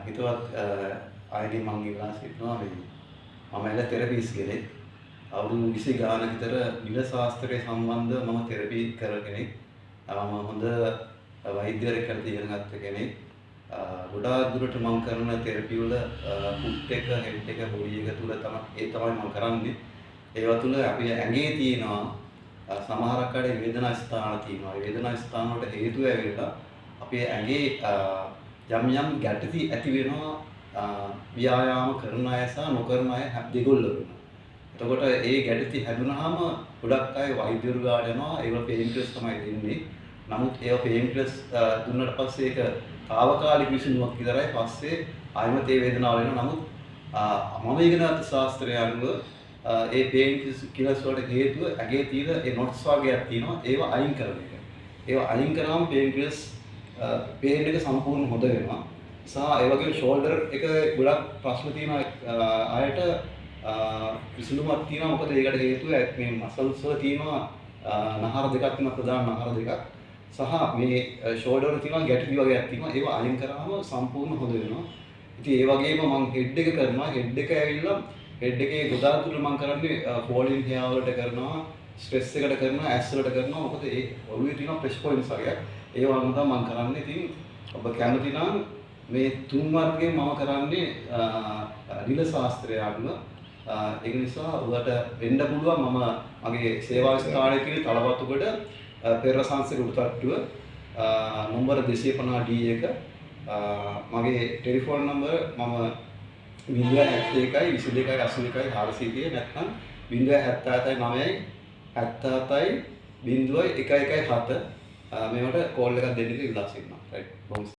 හිතවත් අයගෙන් මං ඉල්ලා සිටිනවා. මේ මම ඇවිල්ලා තෙරපිස් කෙනෙක්. අවුරුදු 20 ගානක විතර නිල ශාස්ත්‍රය සම්බන්ධව මම තෙරපි කරන කෙනෙක්. මම හොඳ වෛද්‍යවරයෙක් කරලා ඉගෙන ගත්ත කෙනෙක්. ගොඩාක් දුරට මම කරන තෙරපි වල ෆුට් එක, හෙඩ් එක, බොඩි එක තුල තමයි ඒ තමයි මම කරන්නේ. ඒවා තුල අපි ඇඟේ තියෙනවා සමහරක් අය වේදනා ස්ථාන තියෙනවා. ඒ වේදනා ස්ථාන වලට හේතුව ඇවිල්ලා අපේ ඇඟේ යම් යම් ගැටති ඇති වෙනවා ව්‍යායාම කරන අය සහ නොකරන අය දෙගොල්ලෝ වෙනවා. එතකොට ඒ ගැටති හැදුනහම ගොඩක් අය වෛද්‍යවරු ගාවට යනවා. ඒවල පේන් කිලර්ස් තමයි දෙන්නේ. නමුත් ඒවා පේන් කිලර්ස් දුන්නට පස්සේ ඒක තාවකාලික විසඳුමක් විතරයි. පස්සේ ආයෙමත් ඒ වේදනාව එනවා. නමුත් මම ඉගෙන ගත්ත ශාස්ත්‍රය අනුව ඒ පේන් කිලර්ස් වලට හේතුව ඇඟේ තියෙන ඒ නොට්ස් වගේක් තියෙනවා. ඒවා අයින් කරන එක. ඒවා අයින් කරාම පේන් කිලර්ස් පේන් එක සම්පූර්ණ හොඳ වෙනවා. සහ ඒ වගේම ෂෝල්ඩර් එක ගොඩක් ප්‍රශ්න තියෙන අයට විසඳුමක් තියෙනවා. මොකද ඒකට හේතුව මේ මසල්ස් වල තියෙනවා නහර දෙකක් තියෙනවා, ප්‍රධාන නහර දෙකක්. සහ මේ ෂෝල්ඩර් වල තියෙනවා ගැටලි වගේක් තියෙනවා. ඒවා අයින් කරාම සම්පූර්ණ හොඳ වෙනවා. ඉතින් ඒ වගේම මං හෙඩ් එක කරනවා. හෙඩ් එක ඇවිල්ලා හෙඩ් එකේ ගොඩාක් දුරට මං කරන්නේ ෆෝලින් හෙයා වලට කරනවා, ස්ට්‍රෙස් එකට කරනවා, ඇස් වලට කරනවා. මොකද ඒ ඔළුවේ තියෙන ප්‍රෙෂර් පොයින්ට්ස් වගේක්. ඒ වගේම තමයි මං කරන්නේ. ඉතින් ඔබ කැමති නම් මේ තුන් වර්ගයෙන් මම කරන්නේ නිල ශාස්ත්‍රය අනුව. ඒක නිසා ඔයාලට වෙන්න පුළුවන්. මම මගේ සේවා ස්ථානයේ තියෙන තලවතුගොඩ පෙරසංශක උඩුතට්ටුව නම්බර 250 D එක. මගේ ටෙලිෆෝන් නම්බර මම 071 22 81 430 නැත්නම් 077 9 77 0 117 මේවට කෝල් එකක් දෙන්න කියලා ඉල්ලා සිටිනවා. රයිට්. බොහොම